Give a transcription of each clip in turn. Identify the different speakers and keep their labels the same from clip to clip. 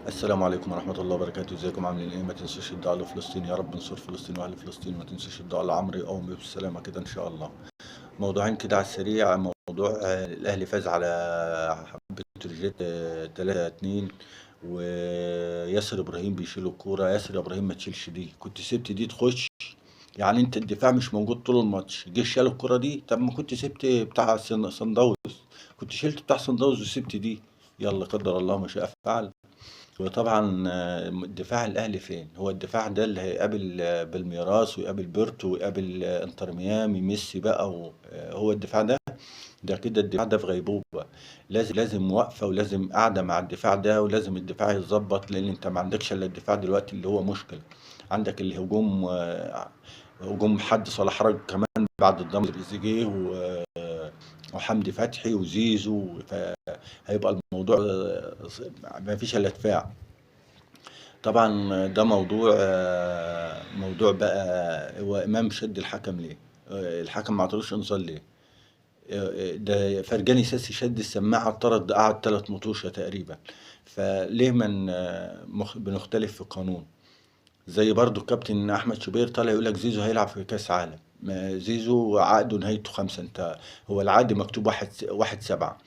Speaker 1: السلام عليكم ورحمة الله وبركاته. ازيكم عاملين ايه؟ ما تنسوش الدعاء لفلسطين، يا رب انصر فلسطين واهل فلسطين، وما تنسوش الدعاء لعمرو يقوم بالسلامة كده ان شاء الله. موضوعين كده على السريع. موضوع الاهلي فاز على بتروجيت 3-2، وياسر ابراهيم بيشيل الكورة. ياسر ابراهيم ما تشيلش دي، كنت سبت دي تخش، يعني انت الدفاع مش موجود طول الماتش، جه شال الكورة دي. طب ما كنت سبت بتاع صن داونز، كنت شلت بتاع صن داونز وسبت دي. يلا قدر الله ما شاء فعل. وطبعا دفاع الاهلي فين؟ هو الدفاع ده اللي هيقابل بالميراس ويقابل بيرتو ويقابل انتر ميامي ميسي بقى هو الدفاع ده، ده كده الدفاع ده في غيبوبة. لازم وقفة ولازم قعدة مع الدفاع ده، ولازم الدفاع يتظبط، لأن أنت ما عندكش إلا الدفاع دلوقتي اللي هو مشكلة. عندك الهجوم، هجوم حد صلاح حرج كمان بعد الضم تريزيجيه وحمدي فتحي وزيزو، فهيبقى الموضوع ما فيش إلا دفاع. طبعا ده موضوع بقى. هو إمام شد الحكم ليه؟ الحكم ما عطلوش إنذار ليه؟ ده فرجاني ساسي شد السماعة اتطرد، قعد 3 مطوشة تقريبا. فليه من بنختلف في القانون؟ زي برضو الكابتن أحمد شوبير طالع يقول لك زيزو هيلعب في كأس عالم. ما زيزو عقده نهايته 5، انت هو العقد مكتوب 1/7،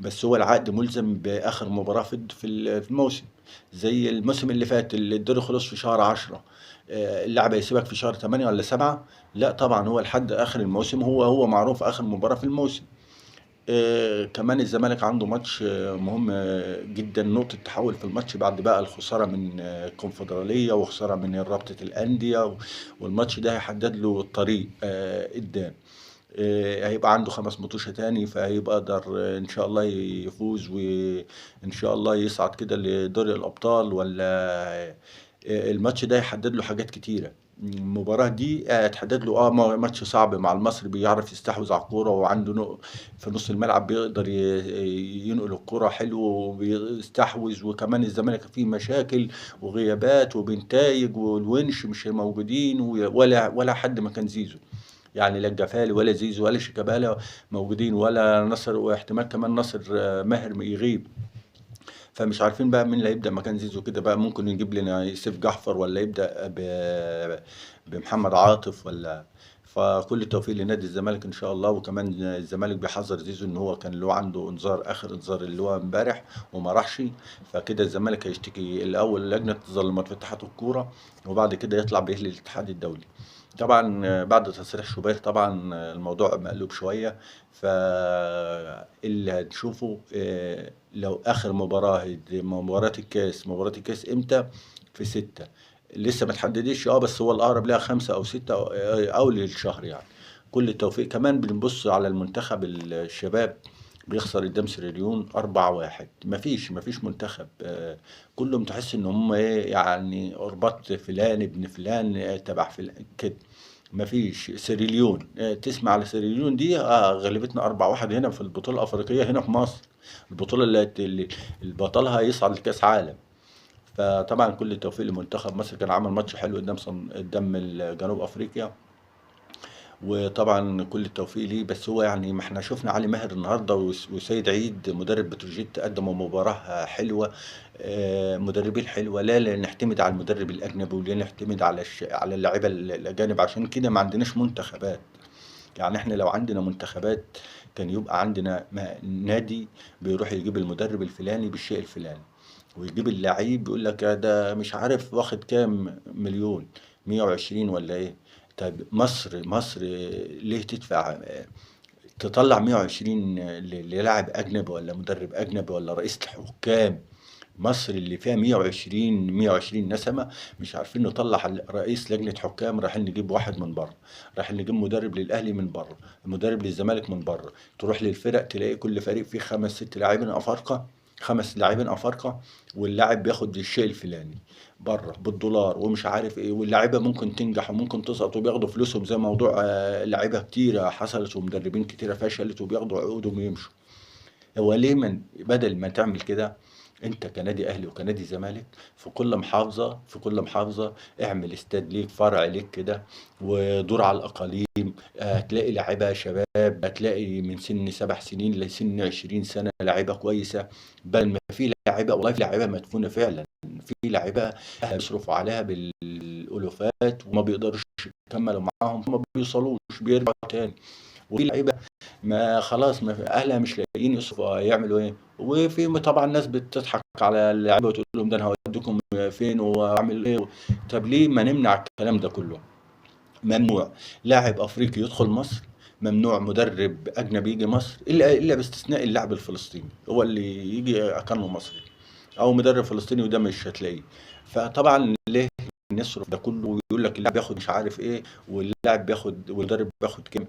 Speaker 1: بس هو العقد ملزم بآخر مباراة في الموسم، زي الموسم اللي فات اللي الدوري خلص في شهر 10، اللاعب هيسيبك في شهر 8 ولا 7؟ لا طبعا، هو لحد آخر الموسم، هو معروف آخر مباراة في الموسم. كمان الزمالك عنده ماتش مهم جدا، نقطة تحول في الماتش بعد بقى الخسارة من الكونفدرالية وخسارة من رابطة الأندية، والماتش ده هيحدد له الطريق قدام. هيبقى عنده 5 مطوشة تاني، فهيبقى قدر إن شاء الله يفوز وإن شاء الله يصعد كده لدوري الأبطال. ولا الماتش ده هيحدد له حاجات كتيرة. المباراة دي هتحدد له ماتش صعب مع المصري، بيعرف يستحوذ على الكورة وعنده في نص الملعب بيقدر ينقل الكورة حلو وبيستحوذ. وكمان الزمالك فيه مشاكل وغيابات وبنتايج والونش مش موجودين، ولا حد مكان زيزو، يعني لا الجفالي ولا زيزو ولا شيكابالا موجودين ولا نصر، واحتمال كمان ناصر ماهر يغيب. فمش عارفين بقى مين اللي هيبدأ مكان زيزو كده بقى. ممكن يجيب لنا يوسف جعفر، ولا يبدأ بمحمد عاطف، ولا. فكل التوفيق لنادي الزمالك ان شاء الله. وكمان الزمالك بيحذر زيزو ان هو كان له عنده انذار، اخر انذار اللي هو امبارح وما راحش، فكده الزمالك هيشتكي الاول لجنة تظلمات في اتحاد الكورة، وبعد كده يطلع به للاتحاد الدولي. طبعا بعد تصريح شوبير طبعا الموضوع مقلوب شوية. فاللي هنشوفه لو اخر مباراة، مباراة الكاس، مباراة الكاس امتى؟ في 6، لسه ما تحددش، بس هو الاقرب لها 5 او 6 او للشهر يعني. كل التوفيق. كمان بنبص على المنتخب الشباب بيخسر قدام سيراليون 4-1. مفيش منتخب، كلهم تحس ان هم ايه يعني، رباط فلان ابن فلان تبع فلان كده. مفيش سيراليون، تسمع على سيراليون دي، غلبتنا 4-1 هنا في البطولة الأفريقية هنا في مصر، البطولة اللي بطلها يصعد لكأس عالم. فطبعا كل التوفيق لمنتخب مصر، كان عمل ماتش حلو قدام جنوب افريقيا، وطبعا كل التوفيق ليه. بس هو يعني ما احنا شفنا علي ماهر النهارده وسيد عيد مدرب بتروجيت قدموا مباراة حلوة، مدربين حلوة. لا نعتمد على المدرب الاجنبي، ولا نعتمد على على اللعيبة الاجانب، عشان كده ما عندناش منتخبات. يعني احنا لو عندنا منتخبات كان يبقى عندنا نادي بيروح يجيب المدرب الفلاني بالشيء الفلاني، ويجيب اللعيب يقول لك ده مش عارف واخد كام مليون، 120 ولا ايه. طيب مصر ليه تدفع تطلع 120 للاعب اجنبي ولا مدرب اجنبي ولا رئيس الحكام؟ مصر اللي فيها 120 نسمة مش عارفين نطلع رئيس لجنة حكام، رايحين نجيب واحد من بره، رايحين نجيب مدرب للأهلي من بره، مدرب للزمالك من بره. تروح للفرق تلاقي كل فريق فيه 5 6 لاعبين أفارقة، 5 لاعبين أفارقة، واللاعب بياخد الشيء الفلاني بره بالدولار ومش عارف ايه. واللاعيبه ممكن تنجح وممكن تسقط وبياخدوا فلوسهم، زي موضوع لعيبة كتيرة حصلت ومدربين كتيرة فشلت وبياخدوا عقودهم ويمشوا. هو ليه من بدل ما تعمل كده انت كنادي اهلي وكنادي زمالك في كل محافظة، في كل محافظة اعمل استاد ليك، فرع ليك كده، ودور على الاقاليم. هتلاقي لاعيبه شباب، هتلاقي من سن 7 سنين لسن 20 سنة لاعيبه كويسة. بل ما في لاعيبه، والله في لاعيبه مدفونة فعلا، في لاعيبه بيصرفوا عليها بالالوفات وما بيقدروش يكملوا معاهم، ما بيوصلوش، بيرجعوا تاني. وفي لعيبة ما خلاص، ما اهلها مش لاقيين يصرفوا، يعملوا ايه؟ وفي طبعا ناس بتضحك على اللعيبة وتقول لهم ده انا هوديكم فين واعمل ايه. طب ليه ما نمنع الكلام ده كله؟ ممنوع لاعب افريقي يدخل مصر، ممنوع مدرب اجنبي يجي مصر، الا باستثناء اللاعب الفلسطيني هو اللي يجي اكنه مصري، او مدرب فلسطيني، وده مش هتلاقيه. فطبعا ليه نصرف ده كله ويقول لك اللاعب بياخد مش عارف ايه، واللاعب بياخد، والمدرب بياخد كام؟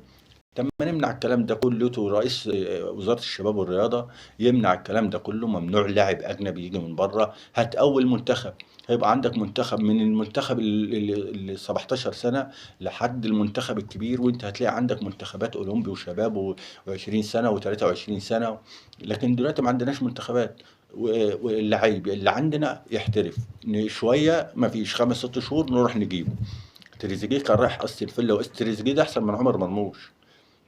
Speaker 1: طب ما نمنع الكلام ده كله. ورئيس وزارة الشباب والرياضة يمنع الكلام ده كله. ممنوع لاعب أجنبي يجي من بره. هات أول منتخب، هيبقى عندك منتخب من المنتخب اللي 17 سنة لحد المنتخب الكبير، وانت هتلاقي عندك منتخبات أولمبي وشباب و20 سنة و23 سنة. لكن دلوقتي ما عندناش منتخبات، واللعيب اللي عندنا يحترف شوية، ما فيش 5 6 شهور نروح نجيبه. تريزيجيه كان رايح أستون فيلا، وتريزيجيه ده أحسن من عمر مرموش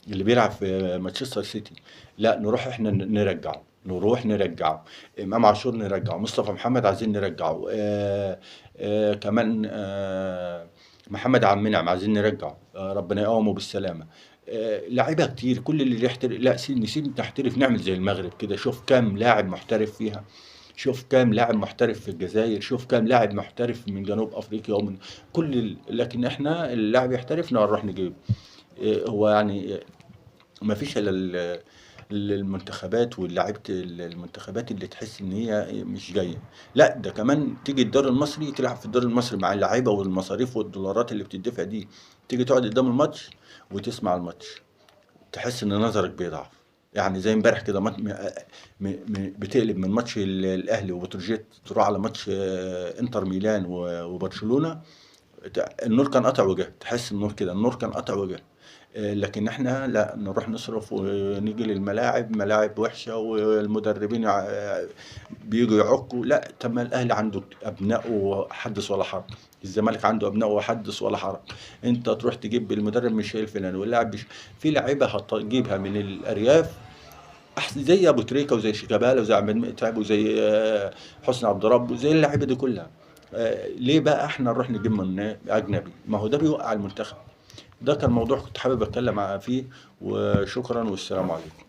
Speaker 1: اللي بيلعب في مانشستر سيتي. لا، نروح احنا نرجعه، نروح نرجعه. امام عاشور نرجعه، مصطفى محمد عايزين نرجعه، كمان محمد عبد المنعم عايزين نرجعه، ربنا يقومه بالسلامة. لعيبة كتير، كل اللي يحترف لا نسيب نحترف، نعمل زي المغرب كده. شوف كام لاعب محترف فيها، شوف كام لاعب محترف في الجزائر، شوف كام لاعب محترف من جنوب افريقيا ومن كل لكن احنا اللاعب يحترف نروح نجيبه. هو يعني ما فيش الا المنتخبات واللعيبة المنتخبات اللي تحس ان هي مش جاية. لا ده كمان تيجي الدوري المصري، تلعب في الدوري المصري مع اللعيبة والمصاريف والدولارات اللي بتدفع دي، تيجي تقعد قدام الماتش وتسمع الماتش تحس ان نظرك بيضعف. يعني زي امبارح كده، بتقلب من ماتش الاهلي وبتروجيت تروح على ماتش انتر ميلان وبرشلونة، النور كان قطع وجه، تحس النور كده، النور كان قطع وجه. لكن احنا لا، نروح نصرف ونيجي للملاعب، ملاعب وحشة، والمدربين بيجوا يعكوا. لا، طب ما الاهلي عنده ابناء وحدث ولا حرج، الزمالك عنده ابناء وحدث ولا حرج. انت تروح تجيب المدرب مش الفلاني واللاعب مش، في لعيبة هتجيبها من الارياف احسن، زي ابو تريكه وزي شيكابالا وزي عماد متعب وزي حسني عبد رب وزي اللعيبة دي كلها. ليه بقى احنا نروح نجيب من اجنبي؟ ما هو ده بيوقع المنتخب. ده كان موضوع كنت حابب اتكلم فيه، وشكرا والسلام عليكم.